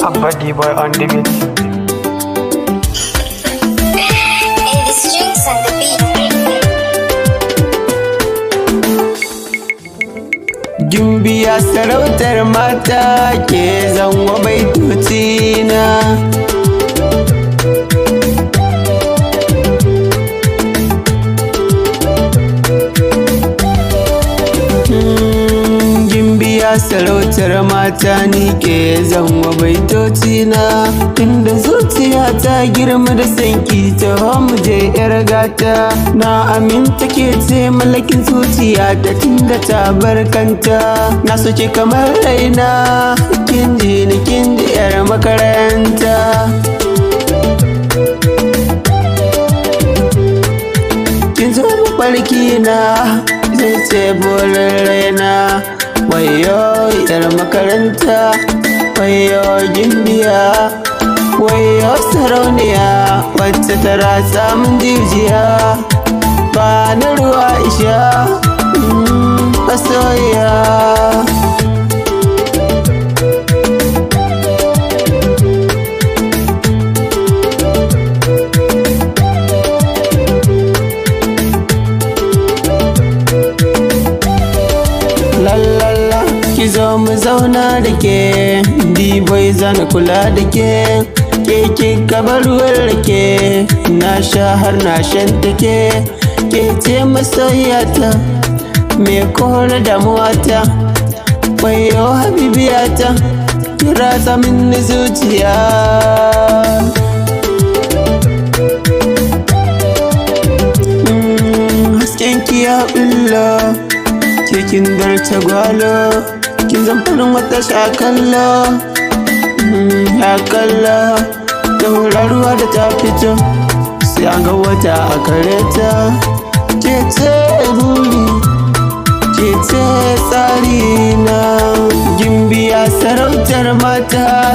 Abba D-Boy on the beat. Hey, the strings and the beat. Gimbiya sarautar mata ke zango baitoci na. Gimbiya sarautar mata ni ke zango baitoci na. Inda zuciya ta girma da sanki ta mu je yar gata. Na aminta ke ce mallakin zuciya ta tunda ta barkanta. Na soke kamar raina, kin ji ni kin ji yar makaranta. Kin zo mafarki na, zai ce burin raina. Wayo yar makaranta, wayo gimbiya, wayo sarauniya, wacce ta ratsa min jijiya. Ba na ruwa isha, masoyiya. Lalala, ki zo mu zauna da ke, D-boy zana kula da ke, ke kika bar ruwan rake, na sha har na shan take, ke ce masoyiyata, me kore damuwata, wayo habibiyata, ki ratsa min zuciya. Hasken ki ya ɓullo, cikin darta gwalo, kin zan farin wata shakallo, ya kallo, tauraruwa da ta fito, sai an ga wata a kare ta. Ke ce buri, ke ce tsari na, gimbiya sarautar mata.